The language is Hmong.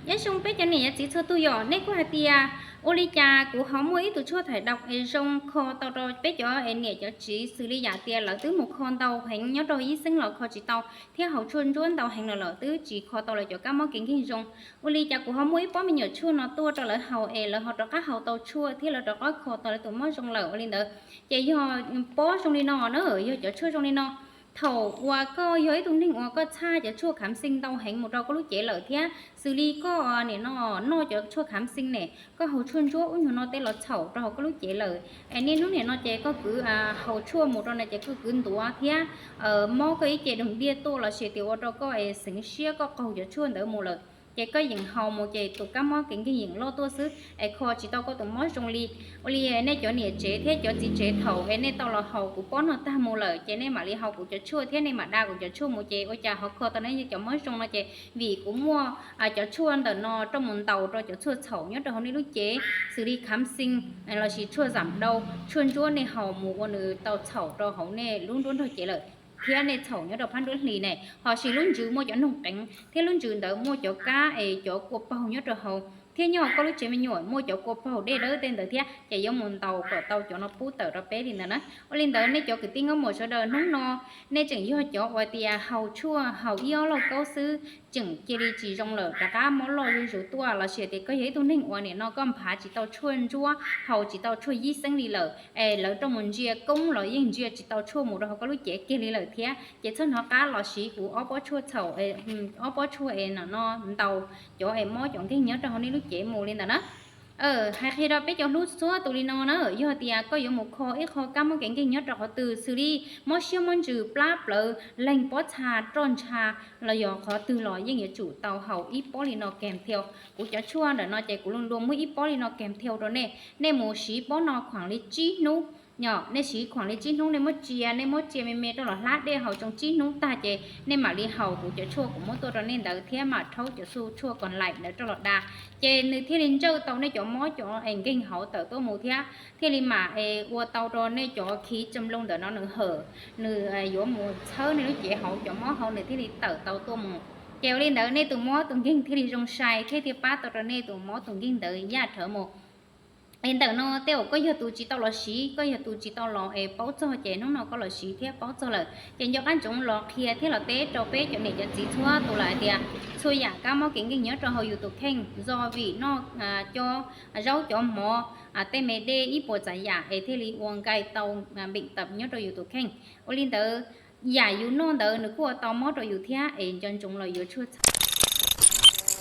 Nyob zoo peb cov niam cov txiv txhua tus, yog nej kuj hais tias ua li cas kuv ho muaj ib tug tshuaj thải độc es zoo kho tau rau peb cov niam cov txiv, xws li yam tias lawv twb mus kho ntau heev nyob rau yij xeeb los kho tsis tau, thiab haus tshuaj ntsuab ntau heev los lawm twb tsis kho tau lawv cov kab mob kev nkeeg zoo. Ua li cas kuv ho muaj ib pob me nyuam tshuaj no tuaj rau lawv haus es lawv ho rov qab haus tau tshuaj thiab lawv rov qab kho tau lawv tus mob zoo lawm. Ua li ntawd ces yog pob zoo li no na, yog cov tshuaj zoo li no, thaum uas koj yog ib tug neeg uas koj txhaj cov tshuaj khám sinh ntau heev mus rau koj lub cev lawm thiab xws li koj nim no noj cov tshuaj khám sinh ne, koj haus tshuaj ntsuab ub nyuag no tej los txhaum rau hauv koj lub cev lawm, es niaj hnub nim no ces koj kwv haus tshuaj mus rau na ces koj kwv ntuav thiab mob koj ib ce doog diaj tuaj los sis tias ua rau koj es xeev siab koj qaug cov tshuaj ntawd mus lawm, ces koj yeem haus mus ces tus kab mob kev nkeeg yeem loj tuaj xwb es kho tsis tau koj tus mob zoo li. Ua li nej cov niam tsev thiab cov txiv tsev, thaum es nej tau los haus kuv pob no tag mus lawm ces nej mam li haus kuv cov tshuaj thiab nej mam da kuv cov tshuaj mus ces ua cas ho kho tau nej cov mob zoo no ces vim kuv muaj cov tshuaj ntawm no rau mus ntaus rau cov tshuaj txhaum nyob rau hauv nej lub cev xws li khám sinh los sis tshuaj giảm đau, tshuaj ntsuab nej haus mus ua nws tau txhaum rau hauv nej lub nruab nrog cev lawm thiab nej txhaum nyob rau phab nruab hlis ne, ho sis lub ntsws muaj cov noog qeev thiab lub ntsws ntawd muaj cov kab es cov kua paug nyob rau hauv thiab nyob koj lub tsev me nyuam muaj cov kua paug dej dawb tej ntawd thiab ces yuav mus ntaus kom tau cov no pub tawm rau peb li ntawd na. Ua li ntawd nej cov kwv tij nkauj muam sawv daws, hnub no nej tseem yog cov uas tias haus tshuaj haus ib ob lauj kaub xwb tseem cia li tsis zoo lawm, rov qab mob loj zuj zus tuaj los sis tias koj yog ib tug neeg uas nim no koj nphav tsis tau tshuaj ntsuab haus tsis tau tshuaj yij xeeb li lawm es lawv rau mus ntsia koob los yeej ntsia tsis tau tshuaj mus rau hauv koj lub cev kiag li lawm thiab ces txhob hnov qab los siv kuv ob pob tshuaj txhaum, ob pob tshuaj es no ntaus cov es mob cov nkeeg nyob rau hauv nej lub cev mus li ntawd na. Hais qhia rau peb cov hlub txhua tus li no na, yog tias koj yuav mus kho ib qho kab mob kev nkeeg nyob rau qhov twg xws li mob siab mob ntsws plab plawv leeg pob txha roj ntsha los yog qhov twg los yeej yuav tsum tau haus ib pob li no kèm theo. Kuv cov tshuaj ntawm no ces kuv luag luag muab ib pob li no kèm theo rau nej, nej mus siv pob no khuam li tsib hnub. Nej siv khuam li tsib hnub nej muab tsia, nej muab tsia me me rau los hlab dej haus tsoo tsib hnub tag ces nej mam li haus kuv cov tshuaj kuv muab tuaj rau nej ntawd thiab mam rhaub cov xu tshuaj koos laim ntawd rau los da, ces nws thiaj li ntsawj tau nej cov mob cov es nkeeg hauv tawm tuaj mus thiab thiaj li mam es ua tau rau nej cov khiv tsom loo ntawm no nws hawm, nws yuav mus txhawb nej lub cev hauv cov mob hauv nws thiaj li tawm tau tuaj mus. Ces ua li ntawd nej tus mob tus nkeeg thiaj li zoo sai thiab thiaj pab tau rau nej tus mob tus nkeeg ntawd yaj rhawv mus. Es ntawm no tej uas koj yog tus tsis tau los siv, koj yog tus tsis tau los es paub txog ces hnub no koj los siv thiab paub txog lawm ces nco qab ntsoov los qhia thiab los teb rau peb cov niam cov txiv txhua tus lawm hais tias txhua yam kab mob kev nkeeg nyob rau hauv yus tus kheej txog vim noj cov zaub cov mov, tej me dej ib puas tsav yam es thiaj li ua nkaij tau bệnh tật nyob rau yus tus kheej. Ua li ntawd yam yus noj ntawd nws kuj ua tau mob rau yus thiab es nco ntsoov los yuav tshuaj txhaum.